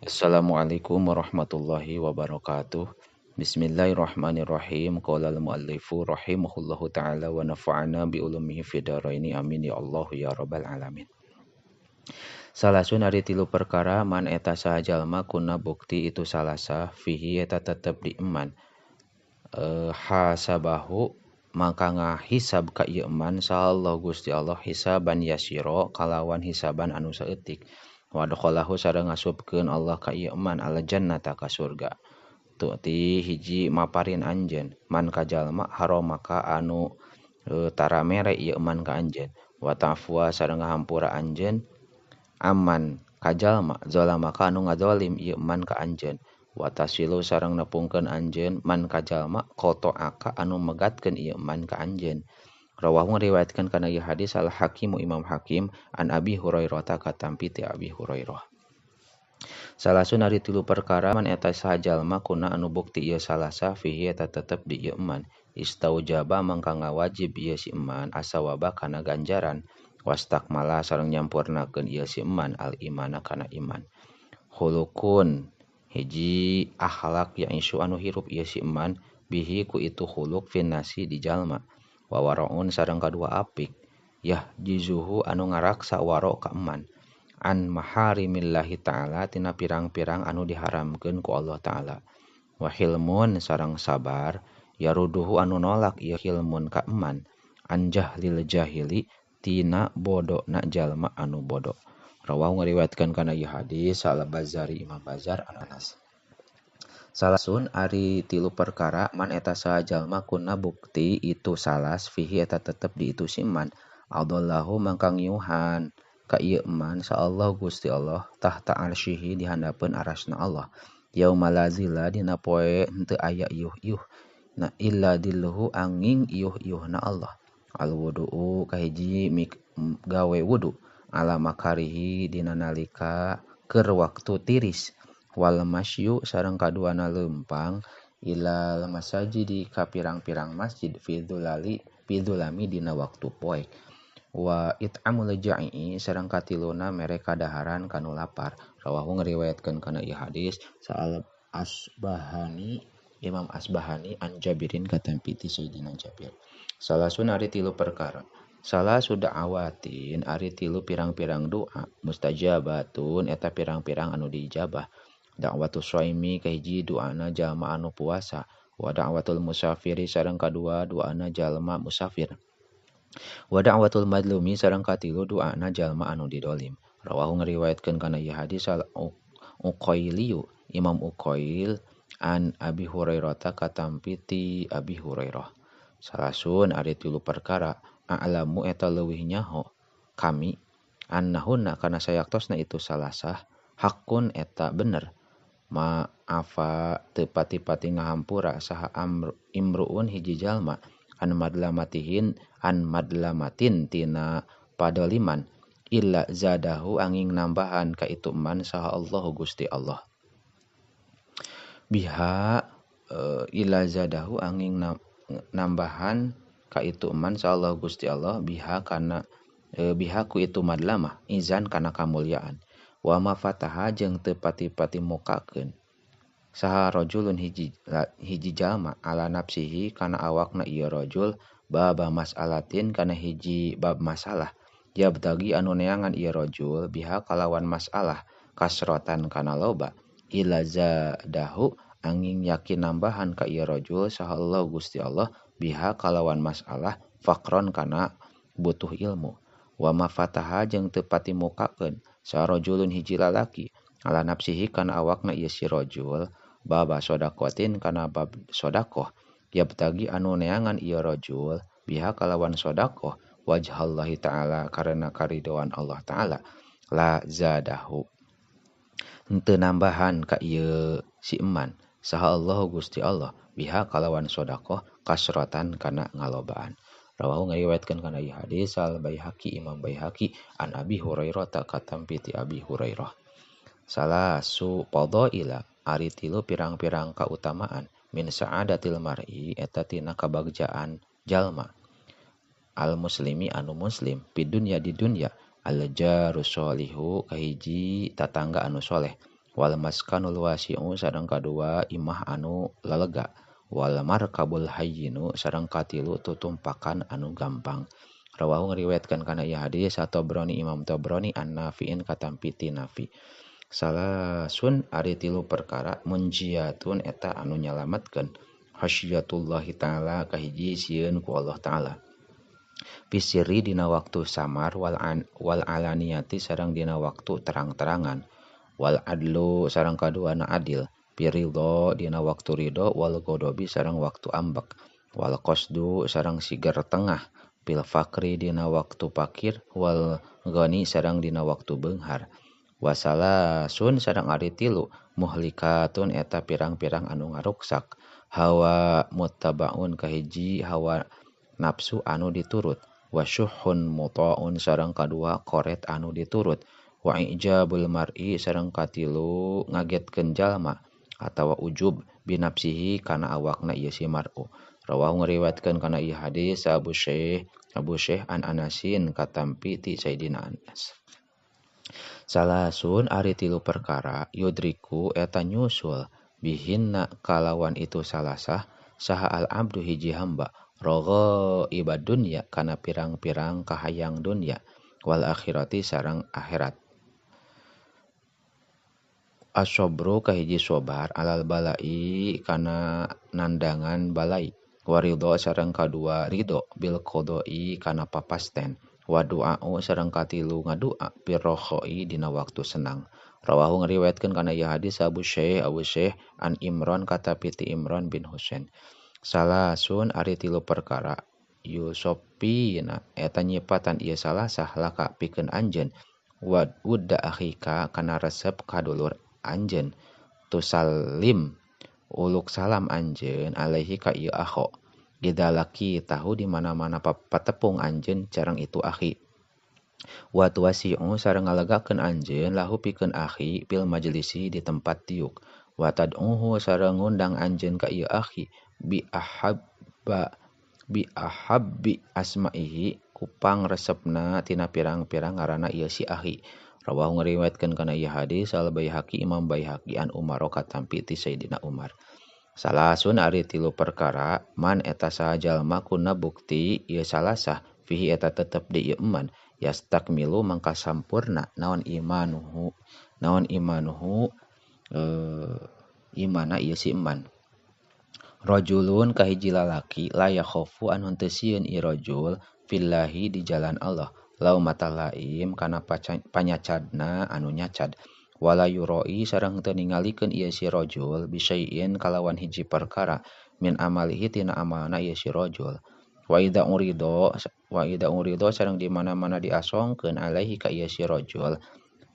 Assalamualaikum warahmatullahi wabarakatuh. Bismillahirrahmanirrahim. Qala al-muallifu rahimahullahu ta'ala wa nafa'ana bi ulumihi fid dharaini. Amin ya Allah ya rabbal alamin. Salasun ari tilu perkara man eta saha jalma kuna bukti itu salasa fihi eta tetep di eman. Hasabahu maka ngahisab ka ieu eman saha Gusti Allah hisaban yasiro kalawan hisaban anu saeutik. Wa dakhalahu sareng ngasupkeun Allah ka ieu eman al jannata ka surga. Tu'ti hiji maparin anjeun man ka jalma haromaka anu tara mere ieu eman ka anjeun. Wa ta'fuwa sareng ngahampura anjeun aman ka jalma zalamaka anu ngazalim ieu eman ka anjeun. Wa tasilu sareng nepungkeun anjeun man ka jalma qata'aka anu megatkeun ieu eman ka anjeun. Rawahu ngariwayatkeun kana ieu hadis al Hakimu Imam Hakim an Abi Hurairah ta katampi ti Abi Hurairah. Salasun ari tilu perkara man eta saha jalma kuna anu bukti ieu salasa fihi eta tetep di ieu eman. Istaujaba mangka ngawajib ieu si eman asawaba kana ganjaran wastakmala sareng nyampurnakeun ieu si eman al imana kana iman. Khuluqun hiji akhlak yang isu anu hirup ieu si eman bihi ku itu khuluq finnasi di jalma. Wa waraun sareng kadua apik yah jizuhu anu ngaraksa waro ka eman an maharimillahi ta'ala tina pirang-pirang anu diharamkeun ku Allah ta'ala. Wa hilmun sareng sabar yaruduhu anu nolak ieu hilmun ka eman an jahlil jahili tina bodona jalma anu bodoh. Rawahu ngariwayatkeun kana ieu hadis Al Bazari Imam Bazar an Anas. Salasun ari tilu perkara man eta saha jalma kuna bukti itu salas fihi eta tetep di itu siman adallahu mangka ngiuhan ka ieu eman sa Allah Gusti Allah tahta arsyihi di handapeun arasna Allah yauma la zilla dina poe henteu aya iuh-iuh na illa dilluhu anging iuh-iuhna Allah. Al wudu'u kahiji gawe wudu ala makarihi dina nalika keur waktu tiris wal masyu sareng kaduana leumpang ilal masajidi ka pirang-pirang masjid fidulami dina waktu poek wa it'amul ja'i sareng katiluna mere kadaharan kanu lapar. Rawahu ngariwayatkeun kana ieu hadis Sa'al Asbahani Imam Asbahani an Jabirin katampi ti Sayyidina Jabir. Salasun ari tilu perkara salasu da'awatin ari tilu pirang-pirang doa mustajabatun eta pirang-pirang anu diijabah. Da'watus shaimi kahiji doana jalma anu puasa wa da'watul musafiri sareng kadua doana jalma musafir wa da'watul madlumi sareng katilu doana jalma anu didolim. Rawahu ngariwayatkeun kana ieu hadis Al Uqailiyu Imam Uqail an Abi Hurairah ta katampi ti Abi Hurairah. Salasun ari tilu perkara a'lamu eta leuwih nyaho kami annahunna kana sayaktosna itu salasah hakun eta bener ma'afa teu pati-pati ngahampura saha imruun hiji jalma an madlamatihin an madlamatin tina padoliman illa zadahu anging nambahan ka itu man saha Allah Gusti Allah biha illa zadahu anging nambahan ka itu man saha Allah Gusti Allah biha kana biha ku itu madlamah izan kana kamulyaan wa ma fataha jeung teu pati-pati mukakeun saha rajulun hiji jalma ala nafsihi kana awakna ieu rajul baba mas'alatin kana hiji bab masalah yabtagi anu neangan ieu rajul biha kalawan masalah kasrotan kana loba ila zadahu anging yakin nambahan ka ieu rajul saha Allah Gusti Allah biha kalawan masalah faqron kana butuh ilmu wa ma fataha jeung teu pati mukakeun sarojulun hiji lalaki ala nafsihi kana awakna ieu si rajul baba sodakotin kana bab sodakoh yabtagi anu neangan ieu rajul biha kalawan sodakoh wajhallahi ta'ala karena karidoan Allah ta'ala la zadahu henteu nambahan ka ieu si eman saha Allah Gusti Allah biha kalawan sodakoh kasrotan kana ngalobaan. Rawahu ngariwayatkeun kana ieu hadis Al Baihaqi Imam Baihaqi an Abi Hurairah ta katampi ti Abi Hurairah. Salasu fadaila ari tilu pirang-pirang kautamaan min sa'adatil mar'i eta tina kabagjaan jalma al muslimi anu muslim pi dunya di dunya al jaru sholihu kahiji tatangga anu soleh Wal maskanul wasi'u sareng kadua imah anu lelega. Wal markabul hayyinu sareng katilu tutumpakan anu gampang. Rawahu ngriwayatkeun kana ieu hadis Tabrani Imam Tabrani an Nafi'in katampi ti Nafi. Salasun ari tilu perkara munjiatun eta anu nyalametkeun khasyatullahi ta'ala kahiji sieun ku Allah ta'ala. Fisirri dina waktu samar wal alaniyati sareng dina waktu terang-terangan. Wal adlu sareng kaduana adil. Piridho dina waktu ridho wal godobi sareng waktu ambek. Wal qasdu sareng siger tengah. Pil fakri dina waktu pakir wal ghani sareng dina waktu beunghar. Wasalasun sareng ari tilu muhlikatun eta pirang-pirang anu ngaruksak. Hawa muttabaun kahiji hawa nafsu anu diturut. Wasyuhun muta'un sareng kadua koret anu diturut. Wa ijabul mar'i sareng katilu ngagetkeun jalma atawa ujub binafsihi kana awakna ieu si mar'u. Rawahu ngriwayatkeun kana ieu hadis Abu Syekh an Anasin katampi ti Sayyidina Anas. Salasun ari tilu perkara yudriku eta nyusul bihinna kalawan itu salasah saha al abdu hiji hamba rogo ibad dunya kana pirang-pirang kahayang dunya wal akhirati sareng akhirat. Asobru kahiji sobar alal balai kana nandangan balai waridho sareng kadua ridho bil qodoi kana papasten wa du'a'u sareng katilu ngadua pirrokhoi dina waktu senang. Rawahu ngriwayatkeun kana ieu hadis Abu Syekh an Imran katapi ti Imran bin Husain. Salasun ari tilu perkara yusopina eta nyipatan ieu salasah laka pikeun anjeun wa wudda akhika kana resep kadulur anjeun tusalim uluk salam anjeun alaihi ka ieu akho gidalaki tahu di mana-mana patepung anjeun carang itu akhi wa tuwasi'u sareng ngalegakeun anjeun lahu pikeun akhi fil majlisi di tempat diuk wa tad'uhu sareng ngundang anjeun ka ieu akhi bi ahabbi asma'ihi kupang resepna tina pirang-pirang ngaranna ieu si akhi. Rawahu ngriwayatkeun kana ieu hadis Al Baihaqi Imam Baihaqi an Umar katampi ti Sayyidina Umar. Salasun ari tilu perkara man eta saha jalma kuna bukti ieu salasah fihi eta tetep di ieu iman yastakmilu mangka sampurna naon imanuhu imana ieu si iman. Rajulun kahiji lalaki la yakhofu anu henteu sieun ieu rajul fillahi di jalan Allah laumata laim kana panyacadna anu nyacad wala yuroi sareng teu ningalikeun ieu si rajul bisyai'in kalawan hiji perkara min amalihi tina amalna ieu si rajul wa idza urido sareng di mana-mana diasongkeun alaihi ka ieu si rajul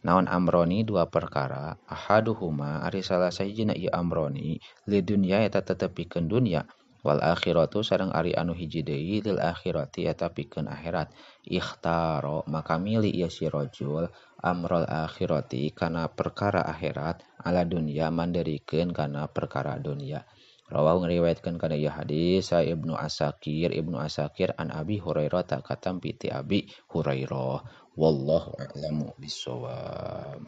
naon amroni dua perkara ahaduhuma ari salah sahijina ieu amroni li dunya eta tetep pikeun dunya wal akhiratu sareng ari anu hiji deui lil akhirati eta pikeun akhirat ikhtaro maka milih ieu si rajul amrul akhirati kana perkara akhirat ala dunya manderikeun kana perkara dunya. Rawahu ngriwayatkeun kana ieu hadis Ibnu Asakir an Abi Hurairah katampi ti Abi Hurairah. Wallahu a'lamu bissawab.